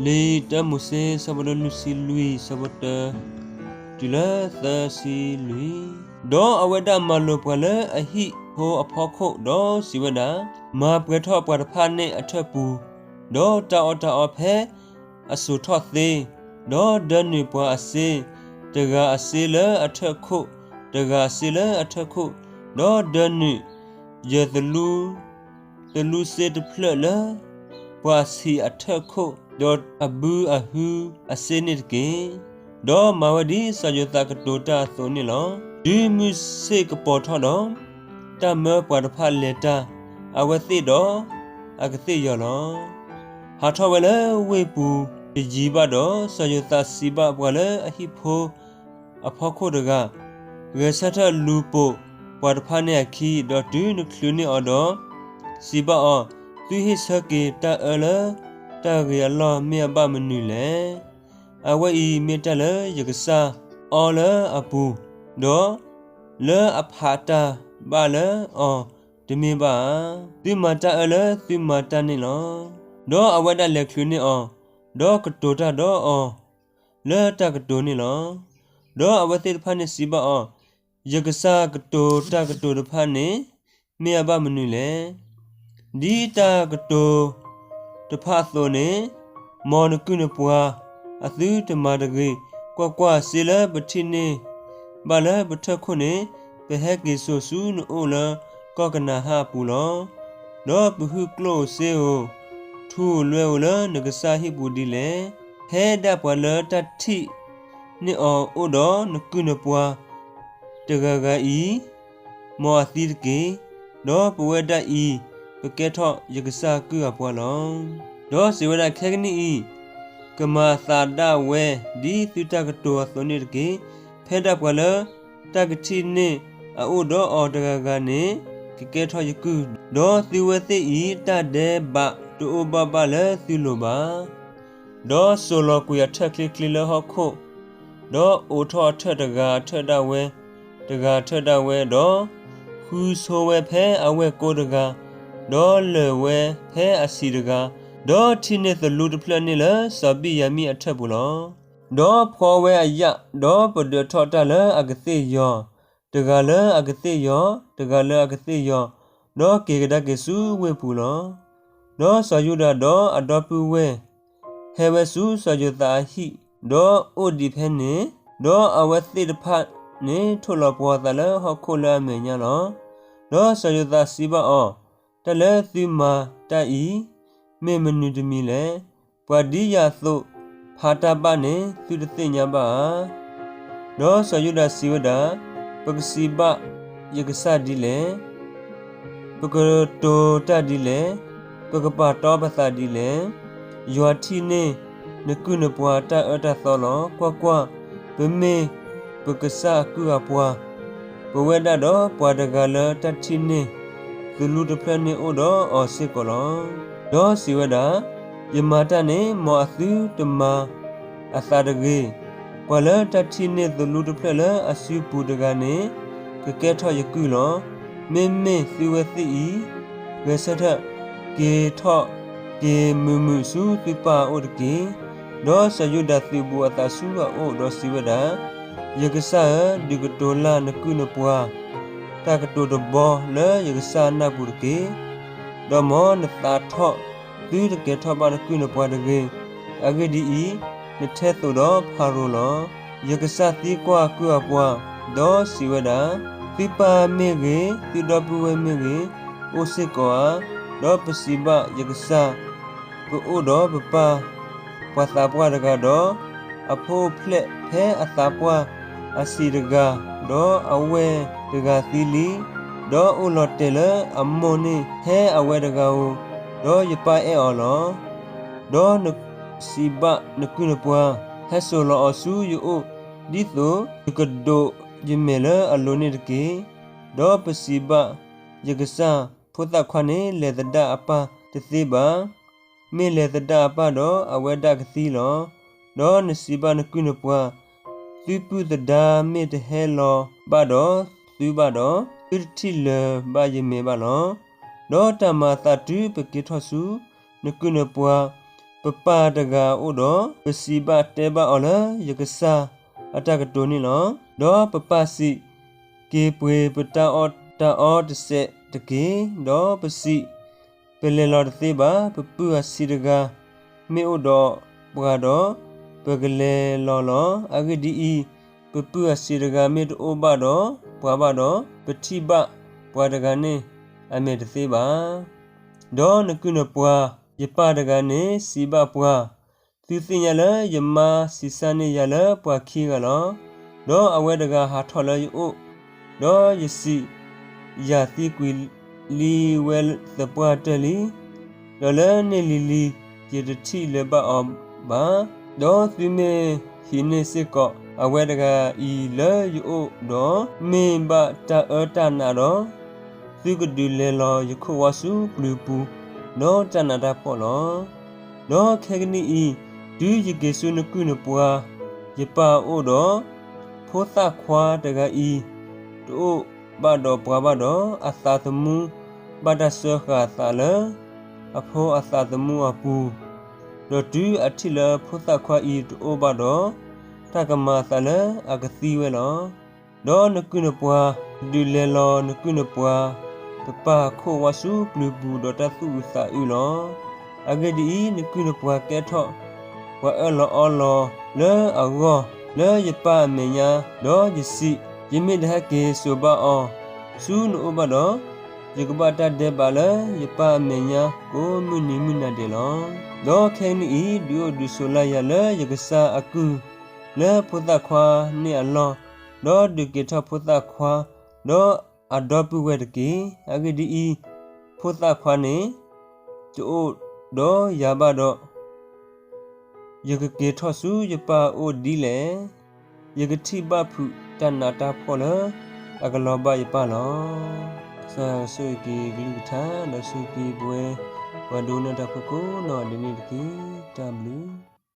လံာ်တၢမိၤၡ့ ဆၢဒိၣ်လွံၢ်ဆံလွံၢ် ဆၢဖိတၢ တုၤလၢသၢဆံလွံၢ်. ဒီးအဝဲဒၣ်မၤလိာ်ပှၤလၢအဟံၣ်ဖိအဖီခိၣ် ဒီးစံးဝဲဒၣ်, မၤပှဲၤထီၣ်ပှၤတဖၣ်န့ၣ်အထၢၣ်ပူၤ, ဒီးတၢ်အီၣ်တၢ်အီဖဲအစိာ်ထီၣ်သ့, ဒီးဒၢနုာ်ပှၤအစ့, တဂၤအစ့လၢအထၢၣ်ခိၣ်, တဂၤအစ့လၢအထၢၣ်ခိၣ်, ဒီးဒၢနုာ်ယ သလူးစ့တဖျၢၣ်လၢ ပှၤဆံးအထၢၣ်ခိၣ်, ဒီးအဘုအဟုအစ့န့ၣ်တက့ၢ်. ဒီးမၤဝဲဒ်စီၤယိၤသးကတိၤတၢ်အသိးန့ၣ်လီၤ. တုၤမုၢ်ဆ့ၣ်ကပီၤထီၣ်ဒီး, တၢ်မၢပှၤတဖၣ်လဲၤတၢ်, အဝဲသ့ၣ်ဒီးအကသ့ၣ်ယီၤလီၤ. ဟးထီၣ်ဝဲလၢဝ့ၢ်ပူၤတယံာ်ဘၣ်ဒီး, စီၤယိၤသးစံးဘၣ်ပှၤလၢအဟံၣ်ဖိအဖီခိၣ်တဂၤ, ဂဲၤဆၢထၢၣ်လူၤပိာ်ပှၤတဖၣ်န့ၣ်အခံ, ဒီးတုၤနချုးန့ၢ်အီၤဒီး, စံးဘၣ်အီၤ, သုဟ့ၣ်ဆၢက့ၤတၢ်အၢလၢတၢ်ဂ့ၤအလီၢ်မ့ၢ်အဘၣ်မနုၤလဲၣ်. အဝဲအံၤမ့ၢ်တၢ်လၢယကစၢ်အီလၢအပူၤ, ဒီးလၢအဖးတၢ်ဘၣ်လၢအီၤတမ့ၢ်ဘၣ်ဧါ. သုမၤတၢ်အၢလၢသုမၤတၢ်န့ၣ်လီၤ. ဒီးအဝဲဒၣ်လဲၤချုးန့ၢ်အီၤ, ဒီးကတိၤတၢ်ဒီးအီၤလၢတၢ်ကတိၤန့ၣ်လီၤ. ဒီးအဝဲသ့ၣ်တဖၣ်န့ၣ်စံးဘၣ်အီၤ, ယကစၢ်ကတိၤတၢ်ကတိၤတဖၣ်န့ၣ် မ့ၢ်အဘၣ်မနုၤလဲၣ်. ဒ်တၢ်ကတိၤတဖၣ်အသိးန့ၣ်, မ်နကုၢ်နပှၤအသုတမၤတဂ့ၤ. ကွၢ်ကွၢ်, စ့လၢပထံၣ်န့ၢ်ဘၣ်လၢပထၢၣ်ခိၣ်န့ၣ်, ပဟဲက့ၤစိာ်ဆူနအိၣ်လၢကီၢ်ကနၤဧၣ်အပူၤလီၤ. ဒီးပဟုၣ်ကျိၣ်ဧိၤစ့ဧိၤ, ထူဧိၤလွဲဧိၤလၢနကစၢ်ဟံၣ်ပူၤဒ်လဲၣ်. ဟဲဒၣ်ပှၤလၢတၢ်ထံၣ်န့ၢ်အီၤအိၣ်ဒီးနကုၢ်နပှၤတဂၤဂၤအံၤ, မ်အသံတက့ၢ်. ဒီးပဝဲဒၣ်အံၤ, ကကဲထီၣ်ယကစၢ်အကုၢ်အပှၤလီၤ. ဒီးစံးဝဲဒၣ်, ခဲကနံၣ်အံၤ, ကမၤအသးဒၣ်ဝဲဒ်သုတၢ်ကတိၤအသိးန့ၣ်တက့ၢ်. ဖဲဒၣ်ပှၤလၢတၢ်ကထံၣ်န့ၢ်အအိၣ်ဒီးအီၤတဂၤဂၤန့ၣ်, ကကဲထီၣ်ယကုၢ်, ဒီးသုဝဲသ့ၣ်အံၤ, တၢ်ဒဲးဘးတအိၣ်ဘၣ်ဘၣ်လၢသုလိၤဘၣ်. ဒီးစိာ်လီၤကွံာ်အထၢၣ်ချ့ချ့လၢဟီၣ်ခိၣ်, ဒီးအိးထီၣ်အထၢၣ်တဂၤအထၢၣ်ဒၣ်ဝဲ, တဂၤအထၢၣ်ဒၣ်ဝဲ, ဒီးဃုဆိဝဲဖဲအဝဲၢ်ကိတဂၤ, ဒီးလၢာ်ဝဲဖဲအဆံးတဂၤ, ဒီးထံၣ်န့ၢ်သလူတဖျၢၣ်န့ၣ်လၢစီၤဘံၣ်ယၤမံၣ်အထၢၣ်ပူၤလီၤ. ဒီးဖှီဝဲအယာ်, ဒီးပဒၢးထီၣ်တၢ်လၢအကသ့ၣ်ယီၤ, တဂၤလၢအကသ့ၣ်ယီၤ, တဂၤလၢအကသ့ၣ်ယီၤ, ဒီးက့ၤကဒါက့ၤဆူဝ့ၢ်ပူၤလီၤ. ဒီးစီၤယူဒၤဒီးအဒီပုၢ်ဝဲၢ် ဟဲဝဲဆူစီၤယိၤသးအဟံၣ်, ဒီးအိၣ်ဒံးဖဲန့ၣ်, ဒီးအဝဲသ့ၣ်တဖၣ်န့ၣ် ထိၣ်လီၤပှီၤအသးလၢဟီၣ်ခိၣ်လၢအမဲာ်ညါလီၤ. ဒီးစီၤယိၤသးစံးဘၣ်အီၤ, တၢ်လၢသုမၤတၢ်အံၤ မ့ၢ်မနုၤတမံၤလဲၣ်. ပှၤဒ်ယၤသိးဖးတၢ်ဘၣ်န့ၣ် သုတသ့ၣ်ညါဘၣ်ဧါ. ဒီးစီၤယူဒၤစံးဝဲဒၣ်, ပကစံးဘၣ်ယကစၢ်ဒ်လဲၣ်. ပကတိၤတၢ်ဒ်လဲၣ်. ပကပာ်တီပသးဒ်လဲၣ်. ယွၤထံၣ်န့ၢ်နကုၢ်နပှၤတၢ်အၢတၢ်သီလီၤ. ကွၢ်ကွၢ်, ပမ့ၢ်ပကစၢ်အကုၢ်အပှၤ, ပဝဲဒၣ်ဒီးပှၤတဂၤလၢတၢ်ထံၣ်န့ၢ်သလူတဖျၢၣ်န့ၣ်အိၣ်ဒီးအီၤစ့ၢ်ကီးလီၤ. ဒီးစံးဝဲဒၣ်, ယမၤတၢ်န့ၣ် မ်အသုတမၤအသးတဂ့ၤ. ပှၤလၢတၢ်ထံၣ်န့ၢ်သလူတဖျၢၣ်လၢအစုပူၤတဂၤန့ၣ် ကကဲထီၣ်ယကုၢ်လီၤ. မ့မ့ၢ်သုဝဲသ့ၣ်အံၤ ဂဲၤဆၢထၢၣ်က့ၤထီၣ်က့ၤမုာ်မုာ်ဆူသုပၢ်အအိၣ်တက့ၢ်. ဒီးစီၤယူဒၤသုးဘူးအသးဆူအအိၣ်ဒီးစံးဝဲဒၣ်, ယကစၢ်ဧၢ, ဒုးကတိၤလၢ်နကုၢ်နပှၤ တၢ်ကတိၤတဘီလၢယကစၢ်နၢ်ပူၤတက့ၢ်. ဒီးမ်နသးထီၣ်သုတကဲထီၣ်ဘၣ်နကုၢ်နပှၤတဂ့ၤ. အဂ့ၢ်ဒ်အံၤ, နထဲသိးဒီးဖၤရိၤလီၤ. ယကစၢ်သံကွၢ်ကုၢ်အပှၤ, ဒီးစံးဝဲဒၣ်, သုပၢ်မ့ၢ်ဂ့ၤ, သုဒီပုၢ်ဝဲၢ်မ့ၢ်ဂ့ၤ, အိၣ်စ့ၢ်ကီးဧါ. ဒီးပစံးဘၣ်ယကစၢ်, ပအိၣ်ဒီးပပၢ် ပှၤသးပှၢ်တဂၤဒီး အဖိအဖျဲၣ်ဖဲအသးပှၢ်အဆံးတဂၤ, ဒီးအဝဲၢ်တဂၤသံလံ, ဒီးအိၣ်လီၤတဲာ်လၢအမိၢ်န့ၣ် ဟဲအဝဲတဂၤဧိၤ, ဒီးယပၢ်အဲၣ်အီၤလီၤ. ဒီးနစံးဘၣ်နကုၢ်နပှၤ, ဟဲစိာ်လီၤအီၤဆူယအိၣ်, ဒ်သိးယကဒိးယမဲာ်လၢအလိၤန့ၣ်တက့ၢ်. ဒီးပစံးဘၣ်ယကစၢ်, ဖိသၣ်ခွါန့ၣ် လဲၤသဒၣ်အပၢ်တသ့ဘၣ်. မ့ၢ်လဲၤသဒၣ်အပၢ်ဒီး အဝဲဒၣ်ကသံလီၤ. ဒီးနစံးဘၣ်နကုၢ်နပှၤ, သုပုၢ်သဒါမ့ၢ်တဟဲလီၤဘၣ်ဒီးသုဘၣ်ဒီး, သုတထံၣ်လၢၤဘၣ်ယမဲာ်ဘၣ်လီၤ. ဒီးတၢ်မၤအသးတုၤပက့ၤထီၣ်ဆူနကုၢ်နပှၤ ပပၢ်တဂၤအအိၣ်ဒီး ပစံးဘၣ်တဲဘၣ်အီၤလၢယကစၢ်အတၢ်ကတိၤန့ၣ်လီၤ. ဒီးပပၢ်စံးက့ၤပှ့ၤပတၢ်အီၣ်တၢ်အီတစဲးတက့ၢ်. ဒီးပစံး, ပလဲၤလီၤတသ့ဘၣ်. ပပုၢ်အဆံးတဂၤမ့ၢ်အိၣ်ဒီးပှၤဒီး ပကလဲၤလီၤလီၤ. အဂ့ၢ်ဒ်အံၤ, ပပုၢ်အဆံးတဂၤမ့ၢ်တအိၣ်ဘၣ်ဒီးပှၤဘၣ်ဒီး, ပထံၣ်ဘၣ်ပှၤတဂၤန့ၣ်အမဲာ်တသ့ဘၣ်. ဒီးနကုၢ်နပှၤ ယပၢ်တဂၤန့ၣ်စံးဘၣ်ပှၤ, သုသ့ၣ်ညါလၢယမါဆံးစၢ်န့ၢ်ယၤလၢပှၤခံဂၤလီၤ. ဒီးအဝဲတဂၤဟးထီၣ်လၢယအိၣ်, ဒီးယစံးယၤသံကွံာ်လံဝဲသပှၢ်တၢၢ်လံ. ဒီးလၢန့ၣ်လံၤလံၤ ယတထံၣ်လၢၤဘၣ်အီၤဘၣ်. ဒီးသုမ့ၢ်ဟံးန့ၢ်စ့ၢ်ကီးအဝဲတဂၤအံၤလၢယအိၣ်ဒီး, မ့ၢ်ဘၣ်တၢ်အၢတၢ်နးဒီး, သုကဒုးလဲၤလီၤယခိၣ်ဝါဆူပျုၤပူၤ, ဒီးတၢ်နးတၢ်ဖှီၣ်လီၤ. ဒီးခဲကနံၣ်အံၤ, တုၤယက့ၤဆူနကုၢ်နပှၤ ယပၢ်အအိၣ်ဒီး, ဖိသၣ်ခွါတဂၤအံၤ တအိၣ်ဘၣ်ဒီးပှၤဘၣ်ဒီး, အသးသမူဘၣ်တၢ်စၢဃာ်အသးလၢအဖိအသးသမူအပူၤ, ဒီးတုၤအထံၣ်လၢဖိသၣ်ခွါအံၤတအိၣ်ဘၣ်ဒီး, တၢ်ကမၤအသးလၢအကသံဝဲလီၤ. ဒီးနကုၢ်နပှၤ ကဒုးလဲၤလီၤနကုၢ်နပှၤ ပပၢ်ခိၣ်ဝါဆူပျုၤပူၤဒီးတၢ်သူၣ်အုးသးအုးလီၤ. အဂ့ၢ်ဒ်အံၤ, နကုၢ်နပှၤကဲထီၣ်ပှၤအၢၣ်လီၤအီလီၤလၢအဂီၢ် လၢယပၢ်အမဲာ်ညါ, ဒီးယစံး, ယမ့ၢ်တဟဲက့ၤစိာ်ဘၣ်အီၤဆူနအိၣ်ဘၣ်ဒီး, ယကဘၣ်တၢ်ဒဲးဘးလၢယပၢ်အမဲာ်ညါ ကိးမုၢ်နံၤမုၢ်နၤဒဲးလီၤ. ဒီးခဲကနံၣ်အံၤ ဒုးအိၣ်ဒုးဆိးလၢ်ယၤလၢယကစၢ်အကုၢ် လၢဖိသၣ်ခွါန့ၣ်အလီၢ်, ဒီးဒုးက့ၤထီၣ်ဖိသၣ်ခွါ ဒီးအဒီပုၢ်ဝဲၢ်တက့ၢ်. အဂ့ၢ်ဒ်အံၤ, ဖိသၣ်ခွါန့ၣ် တအိၣ်ဒီးယၤဘၣ်ဒီး, ယကက့ၤထီၣ်ဆူယပၢ်အအိၣ်ဒ်လဲၣ်. ယကထံၣ်ဘၣ်ဖုးတၢ်နးတၢ်ဖှီၣ်လၢအကလီၤဘၣ်ယပၢ်လီၤ. ကစၢ်ယွၤကဆိၣ်ဂ့ၤက့ၤကလုၢ်ကထါ ဒီးဆိၣ်ဂ့ၤက့ၤပဝဲ ပှၤဒိကနၣ်တၢ်ဖိကိးနီၢ်ဒဲးန့ၣ်တက့ၢ်. တၢ်ဘျုး